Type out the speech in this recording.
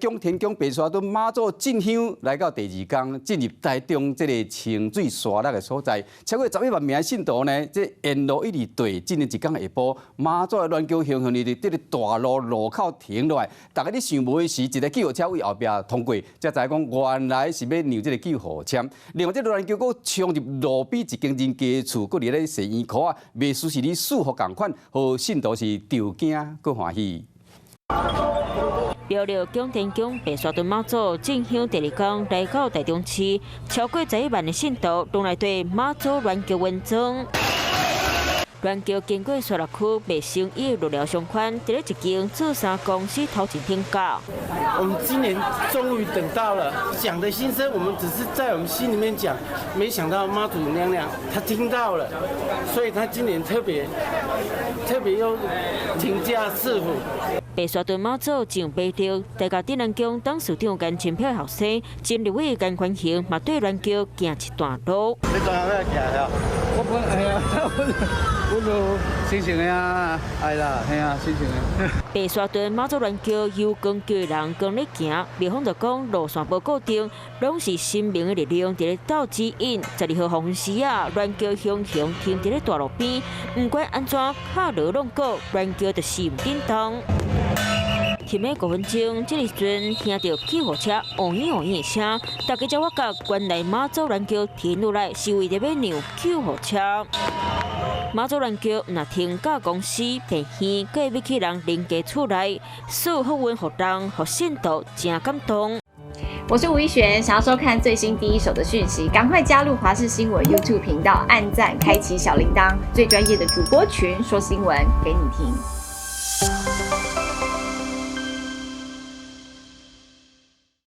蔣天宮白沙屯媽祖進香來到第二工，進入台中這个清水沙迤的所在，超過11萬名的信徒呢，這沿路一直對進行一工下晡，媽祖的鑾轎雄雄佇這个大路路口停落來，大家咧想無的時，一个救護車為後壁通過，才知講原來是欲讓這个救護車。另外，這个鑾轎閣衝入路邊一間人家厝，閣佇咧洗衣褲啊，袂輸是咧賜福仝款，予信徒是著驚閣歡喜。苗栗蔣天宮白沙屯媽祖進香第二工來到台中市，超過11萬的信徒攏來綴媽祖鑾轎運裝。鑾轎經過沙鹿區賣生意的鹿寮商圈，佇咧一間做衫公司頭前停駕。我們今年終於等到了，講的心聲，我們只是在我們心裡面講，沒想到媽祖娘娘她聽到了，所以她今年特別特別又停駕賜福。白沙屯媽祖上白廟，大甲鎮瀾宮董事長顏清標後生，前立委顏寬恆嘛綴鑾轎行一段路。你當然欲行啊？我本係啊，我都新鮮的啊，愛啦，係啊，新鮮的。白沙屯媽祖鑾轎由扛轎的人扛咧行，廟方就講路線無固定，攏是神明的力量佇咧鬥指引。12號黃昏時啊，鑾轎雄雄停佇咧大路邊，毋管按怎敲鑼弄鼓，鑾轎就是毋振動。停了5分鐘，這个時陣聽著救護車嗡咦嗡咦的聲，大家才發覺原來媽祖鑾轎停落來是為著欲讓救護車。媽祖鑾轎若停到公司、病院，閣會欲去人鄰家厝內，賜福運予人，予信徒誠感動。我是吳一璇，想要收看最新第一手的訊息，趕快加入華視新聞 YouTube 頻道，按讚，開啟小鈴鐺，最專業的主播群說新聞給你聽。